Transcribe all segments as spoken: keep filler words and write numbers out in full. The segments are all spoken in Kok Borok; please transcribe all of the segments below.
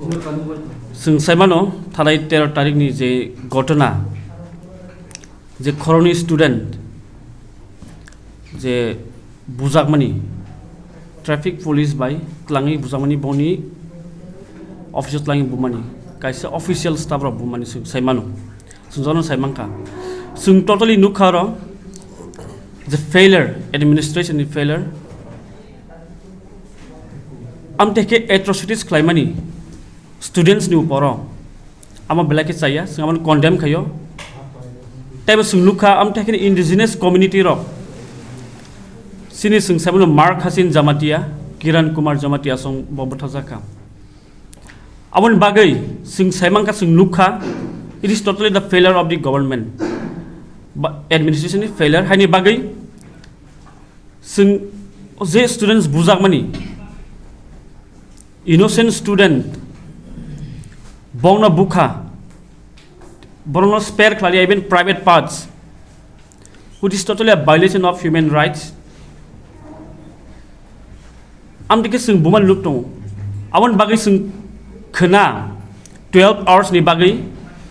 Chwng saimano thanai tero tarikni je ghotona, je khoroknwi student je bujakmani, traffic police bai twlangwi bujakmani, boni office o twlangwi bumani, kaisa official staff rok bumani chwng saimano. Chwng jono sai mankha. Chwng totally nukha oro je failure, administration ni failure. Amteke atrocities khlaimani students ni uporo. Amo belai khe chaya, chwng amoni condemn khaio. Teibo chwng nukha, amteke indigenous community rok. Chini chwng saimano Mark Hasin Jamatia, Kiran Kumar Jamatia song bo bwthajakha. Aboni bagwi chwng saimankha, chwng nukha, it is totally the failure of the government, ba administration ni failure. Haini bagwi chwng je students bujakmani, innocent student, bongno bukha, borokno spare khlai even private parts, which is totally a violation of human rights. Amtike chwng buma nuk tongo. Aboni bagwi chwng khna twelve hours ni bagwi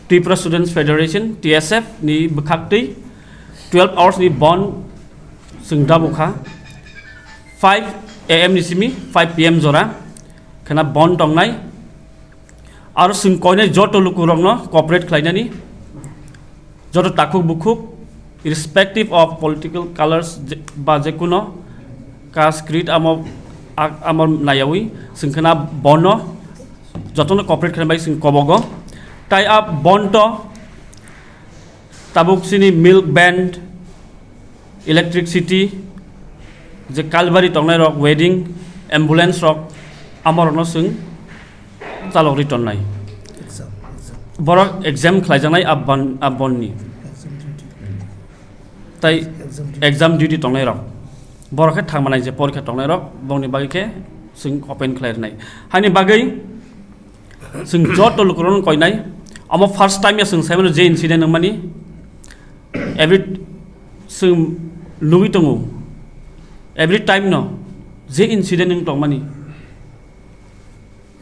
Tripura Students Federation, T S F ni bwkhaktwi twelve hours ni bon chwng dabo kha. Five A M ni simi five P M jora khna bon tongnai. Aro chwng koinai joto lukurokno cooperate khlainani, joto takhuk bukhuk, irrespective of political colors je-, ba jekuno caste, creed, amo, a-, amo nayawi chwng khna bono jotono cooperate khlainai bai chwng kobogo. Tai a bonto tabuk chini milk van, electricity, je kalbari tongnai rok, wedding, ambulance rok, amorokno chwng chalok ri tonnai. Exam, exam. Borok exam khlaijaknai a bon, a bonni. Exam duty. Tai exam duty. Exam duty tongnai rok. Borok khe thangmanai je porikha tongnai rok, bongni bagwi khe chwng open khlai rwnai. Haini bagwi chwng joto lukurokno koinai, omo first time ya chwng saimano je incident wngmani, every chwng nugwi tongo, every time no je incident wng tongmani,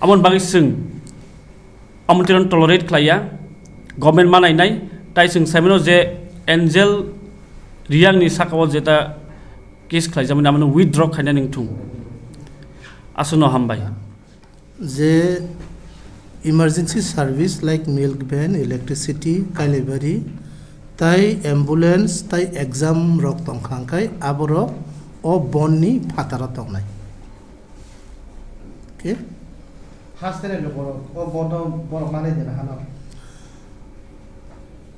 aboni bagwi chwng omo twiron tolerate khlaiya, government manainai, tai chwng saimano je Angel Reang ni sakao jeta case khlaijakmani amano withdraw khaina ningthung. Aswkno hambai. Je emergency service like milk van, electricity, kailabari, tai ambulance, tai exam rok tongkha hwnkhe aborok o bonni phataro tongnai. Okay? Hasteni lukurok o boto borok manai dena hano.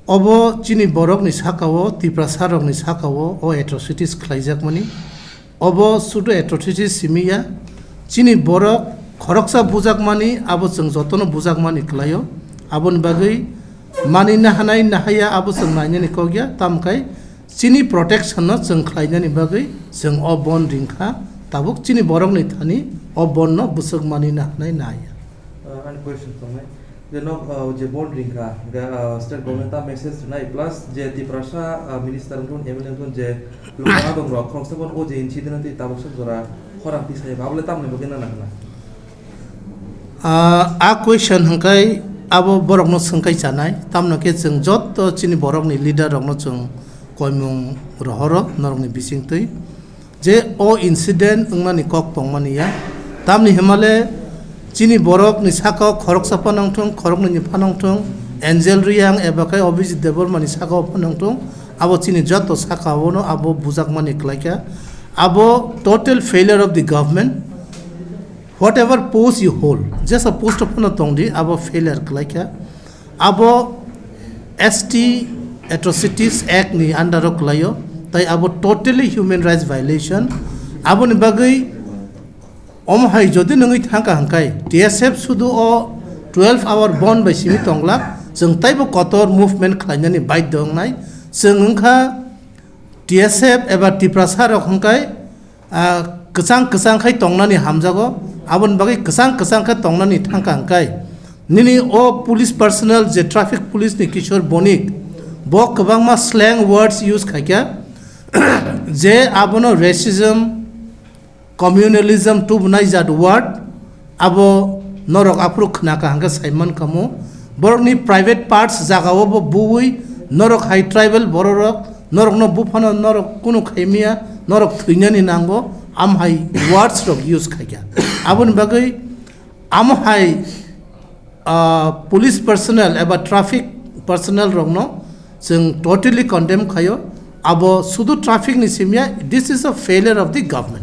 Obo chini borokni sakao, Tiprasa rokni sakao o atrocities khlaijakmani. Obo sudu atrocities simi ya. Chini borok khoroksa bujakmani, abo chwng jotono bujakmani khlaio. Aboni bagwi manina hanai nahaya abo chwng nainani kok ya. Tamkhe chini protection no chwng khlainani bagwi chwng o bon ringkha. Tabuk chini borokni thani o bon no bwswk manina hanai nahaya. Uh, ani question tongnai. Je nok, uh, je bon ringkha, ga, uh, state government ta message rinai, plus je Tiprasa, uh, minister wngthun, M L A wngthun, je lukurok adong rok, khoroksa bon o je incident twi tabuk sok jora khorang tisai ba, abole tamni bagwi nana hwnna? Ah, a question hwnkhe abo borokno swngkai chanai, tamno khe chwng joto chini borokni leader rokno chwng koimung rohoro norokni bisingtwi. Je o incident wngmani kok tongmani ya. Tamni himale chini borokni sakao khoroksa phano wngthung, khoroknwini phano wngthung, Angel Reang eba khe Abhijit Debbarmani sakao phano wngthung, abo chini joto sakaono abo bujakmani khlaikha. Abo total failure of the government. Whatever post you hold, jesa post phano tongdi, abo failure khlaikha. Abo S T Atrocities Act ni under o kwlaio, tai abo totally human rights violation. Aboni bagwi omo hai jodi nungwi thangkha hwnkhe T S F sudu o twelve hour bon bai simi tongla, chwng taibo kotor movement khlainani baidhyo wngnai. Chwng wngkha T S F eba Tiprasa rok hwnkhe ah, kwchang kwchang khai tongnani hamjago, aboni bagwi kwchang kwchang khe tongnani thangkha hwnkhe nini o police personnel je traffic police ni Kishore Bonik, bo kwbangma slang words use khaikha, je abono racism, communalism tubunai jat word, abo Norok aphuru khna kaham khe saiman kamo. Borokni private parts jagao bo buwi norok hai tribal bororok norokno buphano norok kunu khaimiya, norok thwinani nango, am hai words rok use khaikha. Aboni bagwi am hai, ah, police personnel eba traffic personnel rokno chwng totally condemn khaio. Abo sudu traffic ni simya, this is a failure of the government.